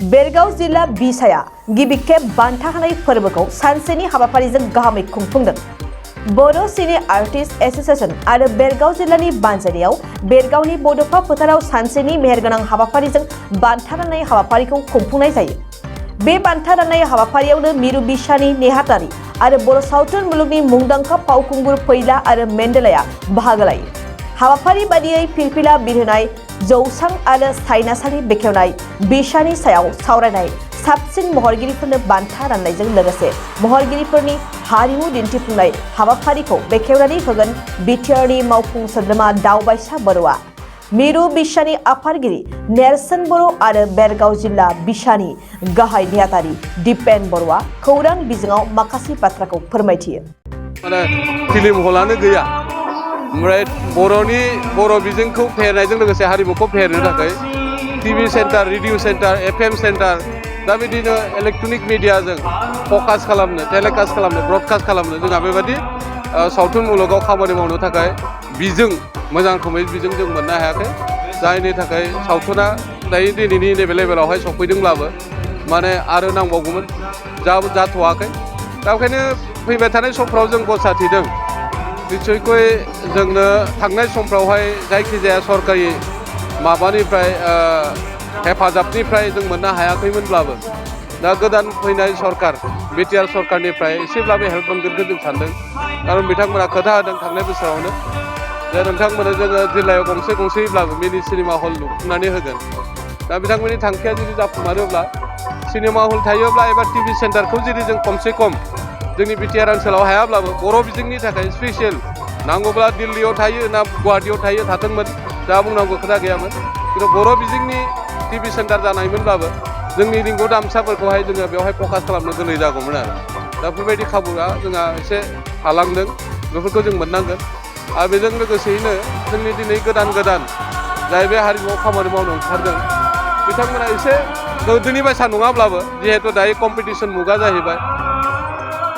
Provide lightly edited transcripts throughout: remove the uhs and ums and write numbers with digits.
बेरगाव जिल्ला बिसाया गिबि खेब बान्था होनाय फोरबोखौ सानसेनि हाबाफारिजों गाहामै खुंफुंदों। बर' सिने आर्टिस्ट एसोसिएशन आरो बेरगाव जिल्लानि बानजायनायाव बेरगावनि बड'फा फोथाराव सानसेनि मेहेरगोनां हाबाफारिजों बान्था राननाय हाबाफारिखौ खुंफुंनाय जायो। बे बान्था राननाय हाबाफारियावनो मिरु बिसानि नेहाथारि आरो बर' सावथुन मुलुगनि मुंदांखा फावखुंगुर फैला आरो मेन्डेलाया बाहागो लायो। हाबाफारि बादियै फिरफिला बिरहोनाय, जौसां आरो साइनासालि बेखेवनाय, बिसानि सायाव सावरायनाय, साबसिन महरगिरिफोरनो बान्था राननायजों लोगोसे महरगिरिफोरनि हारिमु दिन्थिफुंनाय हाबाफारिखौ बेखेवनानै होगोन बिटिआरनि मावफुं सोद्रोमा दावबायसा बर'आ। मिरु बिसानि आफादगिरि नेरसोन बर' आरो बेरगाव जिल्ला बिसानि गाहाय नेहाथारि दिपेन बर'आ खौरां बिजोङाव माखासे बाथ्राखौ फोरमायथियो। फिल्म हलानो गैया, ओमफ्राय बर' बिजोंखौ फेहेरनायजों लोगोसे हारिमुखौ फेहेरनो थाखाय TV centre, radio centre, FM centre, दा बिदिनो इलेक्ट्रनिक मिडियाजों फकास खालामनो, टेलिकास्ट खालामनो, ब्रडकास्ट खालामनो जोंहा बेबायदि सावथुन मुलुगाव खामानि मावनो थाखाय बिजों मोजां रोखोमै बिजों जों मोननो हायाखै, जायनि थाखाय सावथुना दायो दिनैनि नैबे लेभेलावहाय सफैदोंब्लाबो माने आरो नांबावगौमोन, जाथ'वाखै। दा बेखायनो फैबाय थानाय समफ्राव जों गसा थिदों निस्सयকৈ जोंनो थांनाय समफ्रावहाय जायखिजाया सरकारि माबानिफ्राय हेफाजाबनिफ्राय जों मोननो हायाखैमोनब्लाबो दा गोदान फैनाय सरकार बिटिआर सरकारनिफ्राय एसेब्लाबो हेल्प मोनगोनखौ जों सानदों। खारन बिथांमोना खोथा होदों थांनाय बोसोरावनो जे नोंथांमोना जोङो जिल्लायाव गंसेब्लाबो मिनि सिनेमा हल लुफुंनानै होगोन। दा बिथांमोननि थांखिया जुदि जाफुंमारोब्ला सिनेमा हल थायोब्ला एबा टिभि सेन्टारखौ जुदि जों खमसे खम जोंनि बिटिआर ओनसोलाव हायाब्लाबो बर' बिजोंनि थाखाय स्पेसियेल नांगौब्ला दिल्लीयाव थायो ना गुवाहाटीयाव थायो थाथोंमोन, दा बुंनांगौ खोथा गैयामोन। खिन्थु बर' बिजोंनि टिभि सेन्टार जानायमोनब्लाबो जोंनि रिंगौ दामसाफोरखौहाय जोङो बेवहाय फकास खालामनो गोरलै जागौमोन आरो। दा बेफोरबायदि खाबुआ जोंहा एसे थालांदों, बेफोरखौ जों मोननांगोन। आरो बेजों लोगोसेयैनो जोंनि दिनै गोदान जाय बे हारिमुआव खामानि मावनो ओंखारदों बिथांमोना एसे गोदोनि बायसा नङाब्लाबो जिहेतु दायो कम्पिटिसन मुगा जाहैबाय,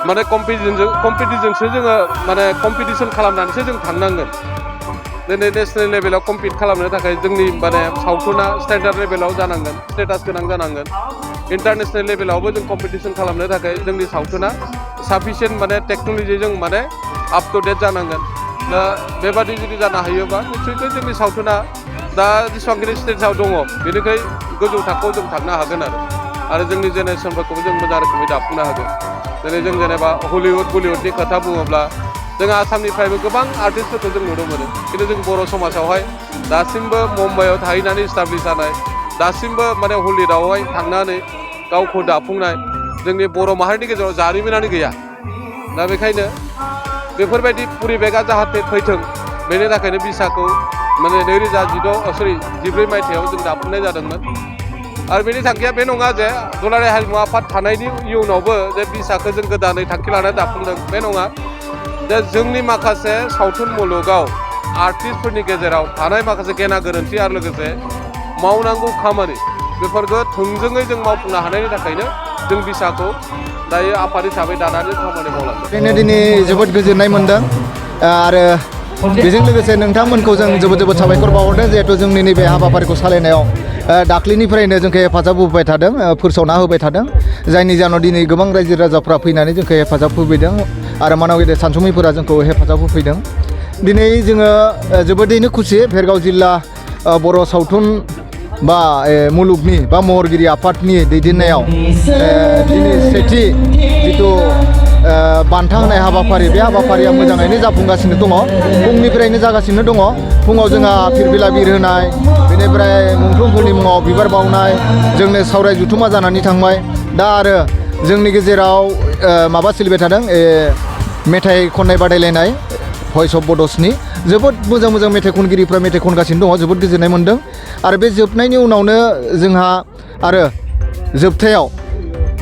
माने कम्पिटिसनसो जोङो माने कम्पिटिसन खालामनानैसो जों थांनांगोन। दिनै नेसनेल लेभेलाव कम्पिट खालामनो थाखाय जोंनि माने सावथुना स्टेन्डार्ड लेभेलाव जानांगोन, स्टेटास गोनां जानांगोन। इन्टारनेसनेल लेभेलावबो जों कम्पिटिसन खालामनो थाखाय जोंनि सावथुना साफिसियेन्ट माने टेक्न'लजिजों माने आप टु डेट जानांगोन। दा बेबादि जुदि जानो हायोबा निस्सयকৈ जोंनि सावथुना दा जेसेबांखिनि स्टेजआव दङ बेनिफ्राय गोजौ थाखोआव जों थांनो हागोन आरो जोंनि जेनेरेसनफोरखौबो जों मोजां रोखोमै दाफुंनो हागोन। दिनै जों जेनेबा हलिउड बलिउडनि खोथा बुङोब्ला जोंहा आसामनिफ्रायबो गोबां आर्टिस्टफोरखौ जों नुनो मोनो, खिन्थु जों बर' समाजावहाय दासिमबो मुम्बाइआव थाहैनानै इस्टाब्लिस जानाय, दासिमबो माने हलिउडआवहाय थांनानै गावखौ दाफुंनाय जोंनि बर' माहारिनि गेजेराव जारिमिनानो गैया। दा बेखायनो बेफोरबायदि परिबेगा जाहाथे फैथों बेनि थाखायनो बिसाखौ माने 2014 मायथाइयाव जों दाफुंनाय जादोंमोन। आरो बेनि थांखिया बे नङा जे दुलाराय हारिमु आफाद थानायनि इयुनावबो जे बिसाखौ जों गोदानै थांखि लानानै दाफुंदों बे नङा। जे जोंनि माखासे सावथुन मुलुगाव आर्टिस्टफोरनि गेजेराव थानाय माखासे गेना गोरोन्थि आरो लोगोसे मावनांगौ खामानि बेफोरखौ थोंजोङै जों मावफुंनो हानायनि थाखायनो जों बिसाखौ दायो आफाद हिसाबै दानानै खामानि मावलांदों। दिनै जोबोद गोजोननाय मोनदों आरो बेजों लोगोसे नोंथांमोनखौ जों जोबोद साबायखर बावहरदों जिहेथु जोंनि नैबे हाबाफारिखौ सालायनायाव दाख्लैनिफ्रायनो जोंखौ हेफाजाब होबाय थादों, फोसावना होबाय थादों, जायनि जाहोनाव दिनै गोबां रायजो राजाफ्रा फैनानै जोंखौ हेफाजाब होफैदों आरो मानव गेदेर सानसुमैफोरा जोंखौ हेफाजाब होफैदों। दिनै जोङो जोबोदैनो खुसि बेरगाव जिल्ला बर' सावथुन बा मुलुगनि बा महरगिरि आफादनि दैदेननायाव दिनै सेथि जिथु बान्था होनाय हाबाफारि बे हाबाफारिया मोजाङैनो जाफुंगासिनो दङ, फुंनिफ्रायनो जागासिनो दङ। फुङाव जोंहा फिरफिला बिरहोनाय, बेनिफ्राय मुंख्लंफोरनि मुङाव बिबार बावनाय जोंनो सावराय जुथुमा जानानै थांबाय। दा आरो जोंनि गेजेराव माबा सोलिबाय थादों, मेथाइ खननाय बादायलायनाय भइस अफ बड'सनि जोबोद मोजां मेथाइ खनगिरिफ्रा मेथाइ खनगासिनो दङ, जोबोद गोजोननाय मोनदों। आरो बे जोबनायनि उनावनो जोंहा आरो जोबथायाव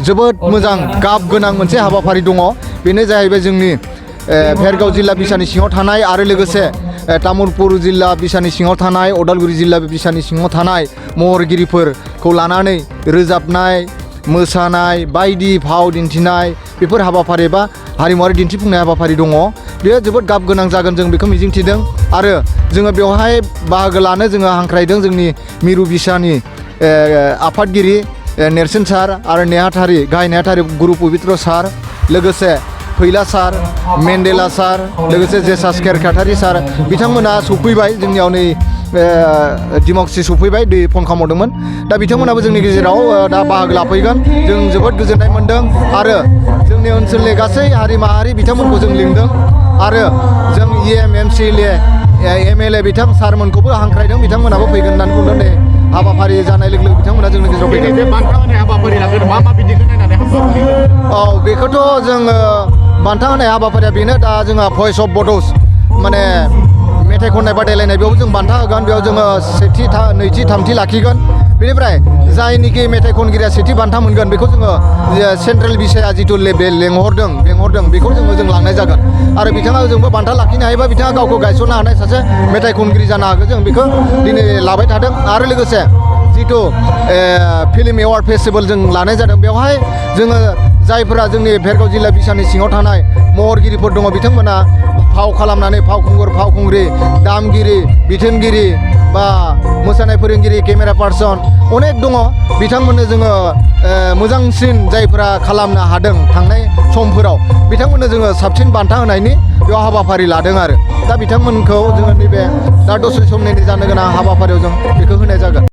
जोबोद मोजां गाब गोनां मोनसे हाबाफारि दङ, बेनो जाहैबाय जोंनि बेरगाव जिल्ला बिसानि सिङाव थानाय आरो लोगोसे तामुलपुर जिल्ला बिसानि सिङाव थानाय, उदालगुरि जिल्ला बिसानि सिङाव थानाय महरगिरिफोरखौ लानानै रोजाबनाय, मोसानाय, बायदि फाव दिन्थिनाय बेफोर हाबाफारि बा हारिमुआरि दिन्थिफुंनाय हाबाफारि दङ। बेयो जोबोद गाब गोनां जागोन, जों बेखौ मिजिंथिदों आरो जोङो बेवहाय बाहागो लानो जोङो हांख्रायदों जोंनि मिरु बिसानि आफादगिरि नेरसिन सार आरो नेहाथारि गाहाय नेहाथारि गुरु पबित्र सार लोगोसे फैला सार मेन्डेला सार लोगोसे जेसास केरकाटारि सार बिथांमोना सफैबाय जोंनियाव नै डिमाकुसि सफैबाय दै फन खालामहरदोंमोन दा बिथांमोनाबो जोंनि गेजेराव दा बाहागो लाफैगोन जों जोबोद गोजोननाय मोन्दों आरो जोंनि ओनसोलनि गासै हारि माहारि बिथांमोनखौ जों लिंदों आरो जों MCLA MLA बिथां सारमोनखौबो हांख्रायदों बिथांमोनाबो फैगोन होननानै बुंदों नै हाबाफारि जानाय लोगो लोगो बिथांमोना जोंनि गेजेराव फैगोन बे बान्था होनाय हाबाफारि लागोन मा बिदिखौ नायनानै हाबाफारि औ बेखौथ' जोङो बान्था होनाय हाबाफारिया बेनो दा जोंहा भइस अफ बड'स माने मेथाइ खननाय बादायलायनाय बेयाव जों बान्था होगोन बेयाव जोङो सेथि नैथि थामथि लाखिगोन बेनिफ्राय जायनिखि मेथाइ खनगिरिया सेथि बान्था मोनगोन बेखौ जोङो सेन्ट्रेल बिसाया जिथु लेभेल लेंहरदों बेखौ जों लांनाय जागोन आरो बिथाङा जोंबो बान्था लाखिनो हायोबा बिथाङा गावखौ गायसननो हानाय सासे मेथाइ खनगिरि जानो हागोन जों बेखौ दिनै लाबाय थादों आरो लोगोसे जिथु फिल्म एवार्ड फेस्टिभेल जों लानाय जादों बेवहाय जोङो जायफोरा जोंनि भेरगाव जिल्ला बिसानि सिङाव थानाय महरगिरिफोर दङ बिथांमोना फाव खालामनानै फावखुंगुर फावखुंग्रि दामगिरि बिथोनगिरि बा मोसानाय फोरोंगिरि केमेरा पार्सन अनेक दङ बिथांमोननो जोङो मोजांसिन जायफोरा खालामनो हादों थांनाय समफोराव बिथांमोननो जोङो साबसिन बान्था होनायनि बेयाव हाबाफारि लादों आरो दा बिथांमोनखौ जोङो नैबे दा दसे समनि जानो गोनां हाबाफारियाव जों बेखौ होनाय जागोन